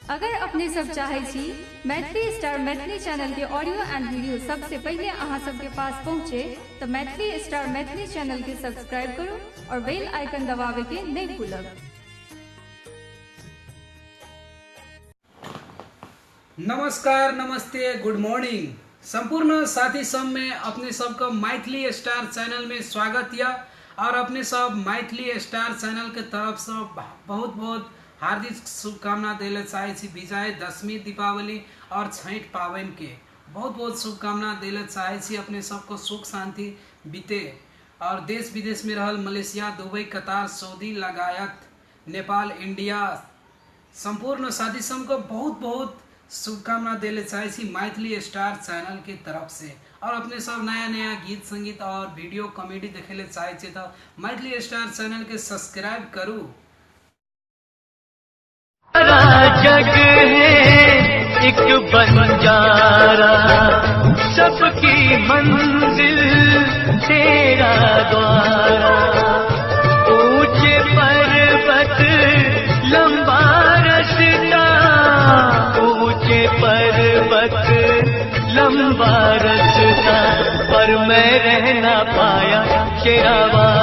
अगर अपने सब चाहे छी मैथिली स्टार मैथिली चैनल के ऑडियो एंड वीडियो सबसे पहले अहाँ सबके पास पहुँचे तो मैथिली स्टार मैथिली चैनल के सब्सक्राइब करू और बेल आइकन दबावे के नहीं भूलब। नमस्कार, नमस्ते, गुड मॉर्निंग। संपूर्ण साथी सब में अपने सबका मैथिली स्टार चैनल में स्वागत या और अपने सब मैथिली स्टार चैनल के तरफ से बहुत बहुत हार्दिक शुभकामना देले चाहे छी। विजय दशमी, दीपावली और छठ पावन के बहुत बहुत शुभकामना देले चाहे छी। अपने सबको सुख शांति बीते और देश विदेश में रहल मलेशिया, दुबई, कतार, सऊदी लगायत नेपाल, इंडिया संपूर्ण साथी सबको बहुत बहुत शुभकामना देले चाहे छी मैथिली स्टार चैनल के तरफ से। और अपने सब नया नया गीत संगीत और वीडियो कॉमेडी देखे चाहे छी तो मैथिली स्टार चैनल के सब्सक्राइब करू। जग है एक बंजारा, सबकी मंजिल तेरा द्वारा। ऊंचे पर्वत लंबा रास्ता, ऊंचे पर्वत लंबा रास्ता, पर मैं रह ना पाया शेरा।